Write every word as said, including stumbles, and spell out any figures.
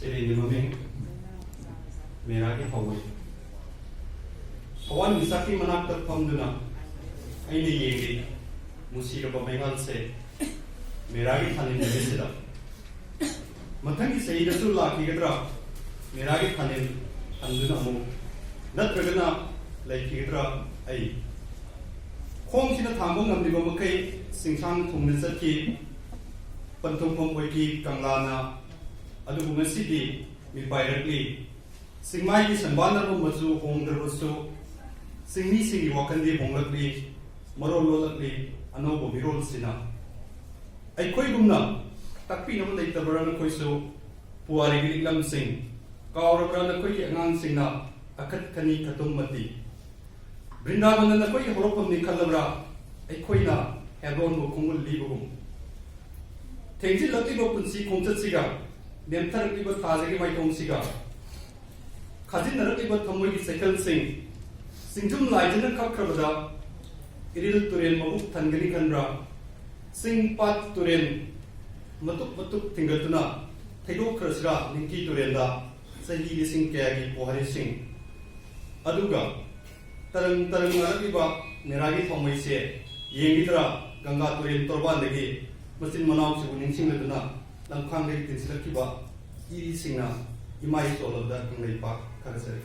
ꯁꯩꯔꯦꯡꯒꯤ ꯃꯃꯤꯡ ꯃꯦꯔꯥꯒꯤ ꯊꯥꯎꯃꯩ꯫ ꯊꯋꯥꯟꯃꯤꯆꯥꯛꯀꯤ ꯃꯅꯥꯛꯇ ꯐꯝꯗꯨꯅ ꯑꯩꯅ ꯌꯦꯡꯂꯤ ꯃꯨꯁꯤꯔꯕ ꯃꯩꯉꯥꯜꯁꯦ ꯃꯦꯔꯥꯒꯤ ꯊꯥꯅꯤꯜ ꯅꯨꯃꯤꯠꯁꯤꯗ꯫ ꯃꯊꯪꯒꯤ ꯆꯍꯤꯗꯁꯨ ꯂꯥꯛꯈꯤꯒꯗ꯭ꯔꯥ ꯃꯦꯔꯥꯒꯤ ꯊꯥꯅꯤꯜ ꯍꯟꯗꯨꯅ ꯑꯃꯨꯛ? ꯅꯠꯇ꯭ꯔꯒꯅ ꯂꯩꯈꯤꯒꯗ꯭ꯔꯥ ꯑꯩ? ꯈꯣꯡꯁꯤꯅ ꯊꯥꯡꯕ ꯉꯝꯂꯤꯕ ꯃꯈꯩ ꯆꯤꯡꯁꯥꯡ ꯊꯨꯡꯅ ꯆꯠꯈꯤ꯫ ꯄꯟꯊꯨꯡꯐꯝ ꯑꯣꯏꯈꯤ ꯀꯪꯂꯥꯅ꯫ ꯑꯗꯨꯕꯨ ꯉꯁꯤꯗꯤ ꯃꯤꯄꯥꯏꯔꯛꯂꯤ꯫ ꯆꯤꯡꯃꯥꯏꯒꯤ ꯁꯟꯕꯥꯟꯅꯕ ꯃꯆꯨ ꯍꯣꯡꯗ꯭ꯔꯕꯁꯨ, ꯆꯤꯡꯃꯤꯁꯤꯡꯒꯤ ꯋꯥꯈꯜꯗꯤ ꯍꯣꯡꯂꯛꯂꯤ, ꯃꯔꯣꯜ ꯂꯣꯜꯂꯛꯂꯤ ꯑꯅꯧꯕ ꯃꯤꯔꯣꯜꯁꯤꯅ꯫ ꯑꯩꯈꯣꯏꯒꯨꯝꯅ ꯇꯥꯛꯄꯤꯅꯕ ꯂꯩꯇꯕ꯭ꯔꯥ ꯅꯈꯣꯏꯁꯨ? ꯄꯨꯋꯥꯔꯤꯒꯤ ꯂꯤꯛꯂꯝꯁꯤꯡ ꯀꯥꯎꯔꯕ꯭ꯔꯥ ꯅꯈꯣꯏꯒꯤ ꯑꯉꯥꯡꯁꯤꯡꯅ? ꯑꯈꯠ ꯈꯅꯤ ꯈꯇꯨꯝ ꯃꯇꯤ꯫ ꯕ꯭ꯔꯤꯟꯗꯥꯕꯟꯅ ꯅꯈꯣꯏꯒꯤ ꯍꯧꯔꯛꯐꯝꯅꯤ ꯈꯜꯂꯕ꯭ꯔꯥ? ꯑꯩꯈꯣꯏꯅ ꯍꯦꯔꯣꯟꯕꯨ ꯈꯣꯡꯒꯨꯜ ꯂꯤꯕꯒꯨꯝ꯫ ꯊꯦꯡꯖꯤꯜꯂꯛꯂꯤꯕ ꯄꯨꯟꯁꯤ ꯈꯣꯡꯆꯠꯁꯤꯒ, ꯅꯦꯝꯊꯔꯛꯂꯤꯕ ꯊꯥꯖꯒꯤ ꯃꯥꯏꯊꯣꯡꯁꯤꯒ, ꯈꯥꯖꯤꯟꯅꯔꯛꯂꯤꯕ ꯊꯃꯣꯏꯒꯤ ꯆꯩꯈꯜꯁꯤꯡ, ꯆꯤꯡꯖꯨꯝ ꯂꯥꯏꯖꯅ ꯀꯛꯈ꯭ꯔꯕꯗ ꯏꯔꯤꯜ ꯇꯨꯔꯦꯜ ꯃꯕꯨꯛ ꯊꯟꯒꯅꯤ ꯈꯟꯕ꯭ꯔꯥ? ꯆꯤꯡ ꯄꯥꯠ ꯇꯨꯔꯦꯜ ꯃꯇꯨꯞ ꯃꯇꯨꯞ ꯊꯤꯡꯒꯠꯇꯨꯅ ꯊꯩꯗꯣꯛꯈ꯭ꯔꯁꯤꯔꯥ ꯅꯤꯡꯊꯤ ꯇꯨꯔꯦꯜꯗ ꯆꯍꯤ ꯂꯤꯁꯤꯡ ꯀꯌꯥꯒꯤ ꯄꯣꯍꯔꯤꯁꯤꯡ? ꯑꯗꯨꯒ ꯇꯔꯪ ꯇꯔꯪ ꯉꯥꯔꯛꯂꯤꯕ ꯃꯦꯔꯥꯒꯤ ꯊꯥꯎꯃꯩꯁꯦ ꯌꯦꯡꯂꯤꯗ꯭ꯔꯥ ꯒꯪꯒꯥ ꯇꯨꯔꯦꯜ ꯇꯣꯔꯕꯥꯟꯗꯒꯤ ꯃꯆꯤꯟ ꯃꯅꯥꯎꯁꯤꯕꯨ ꯅꯤꯡꯁꯤꯡꯂꯗꯨꯅ ꯂꯝꯈꯥꯡꯗꯒꯤ ꯇꯤꯟꯁꯤꯜꯂꯛꯈꯤꯕ ꯏꯔꯤꯁꯤꯡꯅ ꯏꯃꯥꯏ ꯆꯣꯜꯂꯕꯗ ꯀꯪꯂꯩꯄꯥꯛ ꯊꯥꯒꯠꯆꯔꯤ꯫